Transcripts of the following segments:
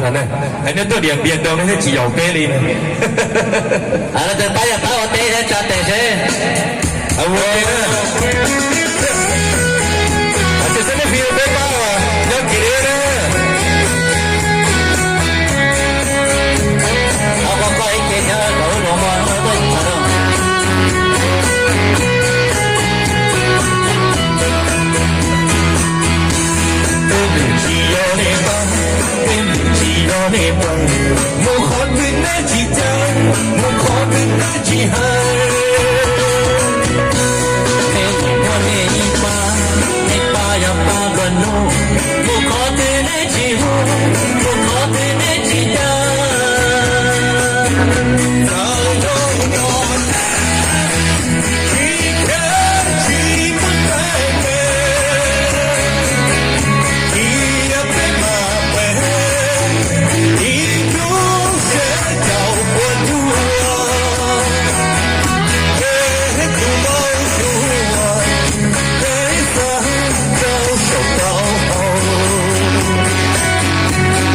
no na, hais nej tuaj diam npias rau nej thiaj tsis yaum peb li na. Pab yog pab ua teb thiab tsa tes seb. Ces xwb nej fi peb pab nyob kiag li na. Peb nws tsis yog nej pab, peb nws tsis yog nej pab, mus qhov twg neb tsis caw, mus qhov twg neb tsis hais. Peb nws muaj nej ib pab, nej pab yog pab nplua nuj, mus qhov twg neb tsis hu, mus qhov twg neb tsis caw. Txawm zoo no tsis kheev tsis muaj teeb meem, cia peb mam pem ib hnub seb caum puas nyuaj. Peb tus maum suav, peb xav rau saum rau hauv,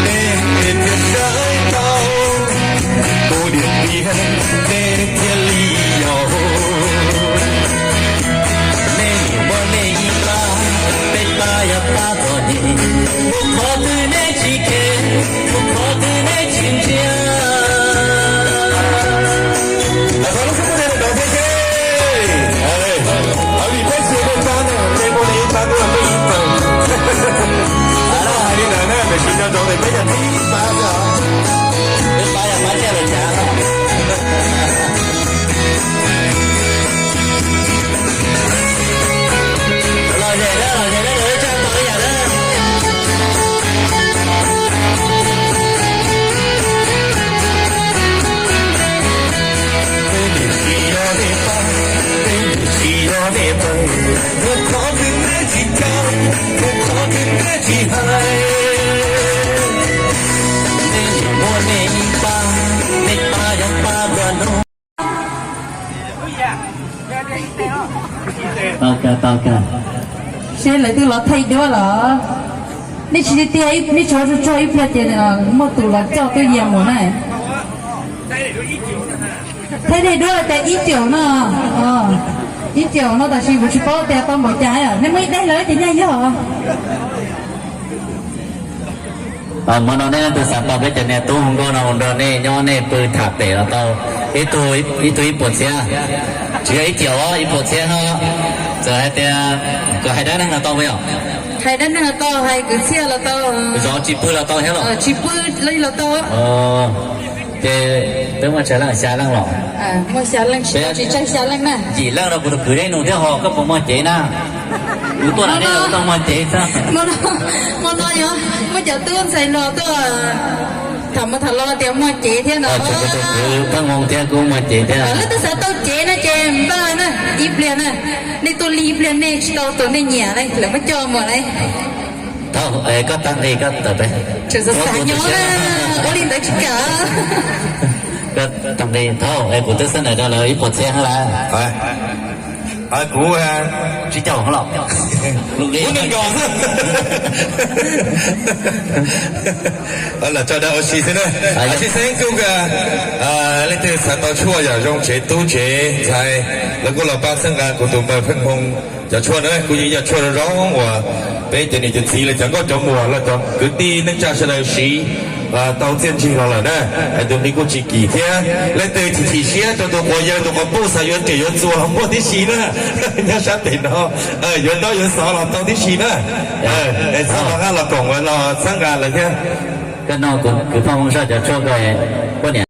nej thiaj saib tau, tus diam tiag nej thiaj li yaum. Nej nim muaj nej ib pab, peb pab yog pab txom nyem, mus qhov twg neb tsis kheev, mus qhov twg neb tsis ntsia. Vim peb tsis muaj pab no, peb muaj nej ib pab twb yog peb ib txaus. Hais li ntawd na, tiam sis nco ntsoov tias peb yog tib pab xwb os. Peb pab yog pab tsiaj los cas. Los zem na, los zem na, los zem na. Peb nws tsis yog nej pab, peb nws tsis yog nej pab, mus qhov twg neb tsis caw, mus qhov twg neb tsis hais. Nej nim muaj nej ib pab, nej pab yog pab nplua nuj. Tau kawg, tau kawg. Seb lawv twb los thaij duab los. Nej tsis tiag tiag, nej tso tso ib pliag ces muaj tus los coj twb yam mus na. Thaij daim duab tias ib caum no, ib caum no tab sis kuv tsis paub tias tau npaum cas. Nej muaj ib daim lawm ces nyaj yog. Hmo no nej leej twg xav tau peb cov niam tub hu nkauj no mus nrog nej nyob nej pw tham pem los tau, ib tug, ib tug ib puas txhiab, tsis yog ib caum, ib puas txhiab no. Txawm hais tias kom hais dab neeg los tau puas yog? Hais dab neeg los tau, hais kwv txhiaj los tau, zov tsis pw los tau thiab los? Tsis pw los tau. Ces peb muaj tsawg leej, xya leej los? Muaj xya leej, tsis tau tsis tsawg xya leej na. Yim leej rau kuv tus kwv thiab nus thiab ho, koj puas muaj cev na? Kuv tuaj na, kuv tau muaj cev xwb. Hmo no yog muaj cov tub ntxhais hluas tuaj tham mus tham los tias muaj cev thiab no. Kuv tus kwv Pheej Hmoo thiab kuj muaj cev thiab. Leej twg xav tau cev no ces npaj na, ib pliag na, nej tuaj lig ib pliag nej tsis tau tus nej nyiam na lawv muab coj mus na. Thaum koj tag nqi koj tawm pem. Xav nyob na, ua li ntawd tsis kam. Koj tag nqi thaum kuv twb xab nais rau lawv ib puas txhiab lawm. Kuv tsis caum los. Kuv neeg nkaus xwb. Los tso dag ua si xwb na. Tshwj xeeb kuj leej twg xav tau tshuaj yog zoo tsev tub tsev ntxhais, lawv kuj los pab txhawb nqa kuv tus npawg Pheej Hmoo cov tshuaj na. Kuj yeej yog tshuaj zoo zoo uas peb cov niam cov txiv los cov nkauj cov muam los cov kwv tij neej tsa sawv daws siv tau txiaj ntsig los lawm na. Hais tus nqi kuj tsis kim thiab. Leej twg chim chim siab rau tus quav yawg tus quav puj xav yuav riam yuav txuas los muaj tib si na. Nyob sab pem no yuav ntaub yuav xov los tau tib si na. Es txhob rov qab los koom los txhawb nqa lawv thiab. Koj nug kwv Pheej Hmoo soj cov tshuaj ko, poj niam